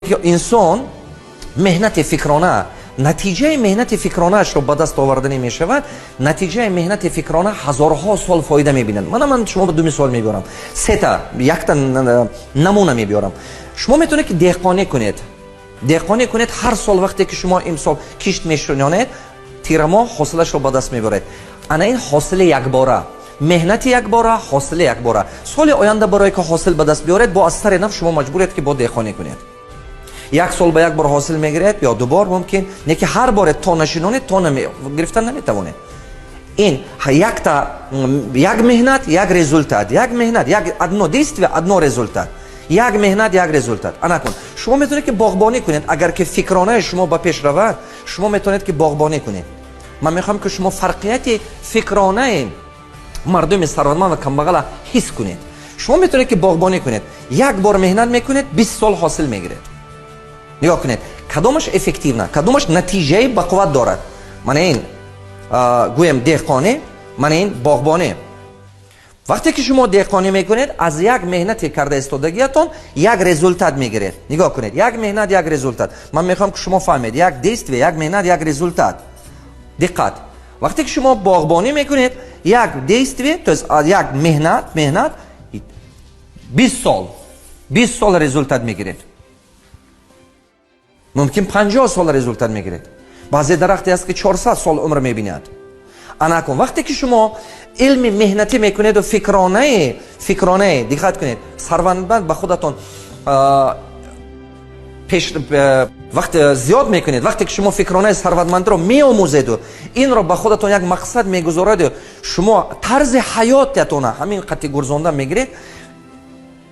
Ки инсон меҳнати фикрона, натиҷаи меҳнати фикронаашро ба даст оварданӣ мешавад, натиҷаи меҳнати фикрона ҳазорҳо сол фоида мебинад. Мана, ман шумо ду мисол мебиёрам, сета, якта намуна мебиёрам. Шумо метавонед, ки деҳқонӣ кунед, деҳқонӣ кунед. Ҳар сол, вақте ки шумо имсол кишт мешунонед, тирамоҳ ҳосилашро ба даст мебаред. Ана ин ҳосили якбора, меҳнати якбора, ҳосили якбора. Соли оянда барое ки ҳосил ба даст биёред, бо аз сари нав шумо маҷбуред, ки бо деҳқонӣ кунед. Як сол ба як бор ҳосил мегиред ё ду бор мумкин не, ки ҳар боре то нашинонед, то гирифтан наметавонед. Ин якта, як меҳнат, як результат, як меҳнат, як, одно действие, одно результат, як меҳнат, як результат. Анакун шумо метавонед, ки боғбонӣ кунед. Агар ки фикронаи шумо ба пеш равад, шумо метавонед, ки боғбонӣ кунед. Ман мехоҳам, ки шумо фарқияти фикронаи мардуми сарватманд ва камбағала ҳис кунед. Шумо метавонед, ки боғбонӣ кунед. Як бор меҳнат мекунед, 20 сол ҳосил мегиред. Нигоҳ кунед, кадомаш эффективна, кадомаш натиҷаи бақувват дорад? Мана ин, гӯем, деҳқонӣ, мана ин боғбонӣ. Вақте ки шумо деҳқонӣ мекунед, аз як меҳнати карда истодагиятон як результат мегиред. Нигоҳ кунед: як меҳнат, як результат. Ман мехоҳам, ки шумо фаҳмед: як действие, як меҳнат, як результат. Диққат! Вақте ки шумо боғбонӣ мекунед, як действие, то есть як меҳнат, 20 сол, 20 сол результат мегиред, мумкин 50 сол результат мегиред. Баъзе дарахте аст, ки 400 сол умр мебинад. Анакун вақте ки шумо илми меҳнатӣ мекунеду фикронаи, диққат кунед, сарватманд ба худатон пеш вақт зиёд мекунед, вақте ки шумо фикронаи сарватмандиро меомӯзеду инро ба худатон як мақсад мегузораду шумо тарзи ҳаётатона ҳамин қати гурзонда мегиред,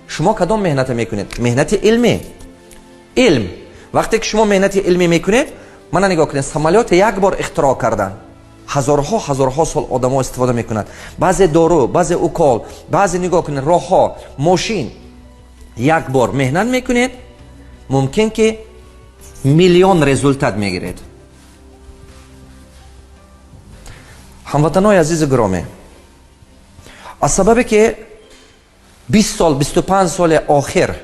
шумо кадом меҳната мекунед? Меҳнати илмӣ, илм. Вақте ки шумо меҳнати илмӣ мекунед, мана нигоҳ кунед: самолёте як бор ихтироъ кардан, ҳазорҳо, ҳазорҳо сол одамо истифода мекунанд. Баъзе дору, баъзе укол, баъзе, нигоҳ кунед, роҳҳо, мошин. Як бор меҳнат мекунед, мумкин ки миллион результат мегиред. Ҳамватанои азизу гиромӣ, аз сабабе ки 20 сол, 25 соли охир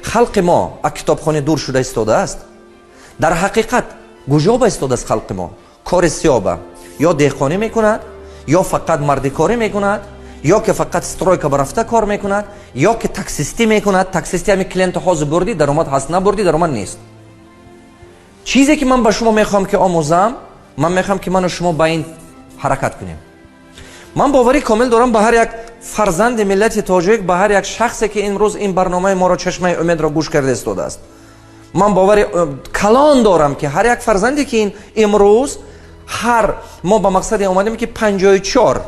халқи мо аз китобхона дур шуда истодааст, дар ҳақиқат гужоба истодааст халқи мо? Кори сиёба: ё деҳқонӣ мекунад, ё фақат мардикорӣ мекунад, ё ки фақат стройка ба рафта кор мекунад, ё ки таксистӣ мекунад. Таксистӣ ҳами клиента ҳозир бурдӣ, даромад ҳаст, набурдӣ, даромад нест. Чизе ки ман ба шумо мехоҳам, ки омӯзам, ман мехоҳам, ки ману шумо ба ин ҳаракат кунем. Ман боварӣ комил дорам ба ҳар як фарзанди миллати тоҷик, ба ҳар як шахсе, ки имрӯз ин барномаи моро, «Чашмаи умедро», гӯш карда истодааст. Ман бовари калон дорам, ки ҳар як фарзанде, ки ин имрӯз ҳар мо ба мақсаде омадем, ки 54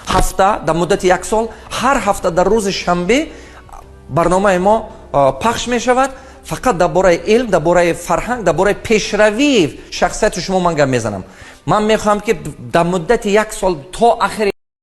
ҳафта, дар муддати як сол, ҳар ҳафта дар рӯзи шанбе барномаи мо пахш мешавад. Фақат дар бораи илм, дар бораи фарҳанг, дар бораи пешравии шахсияти шумо ман гап мезанам. Ман мехоҳам, ки дар муддати як сол то ахири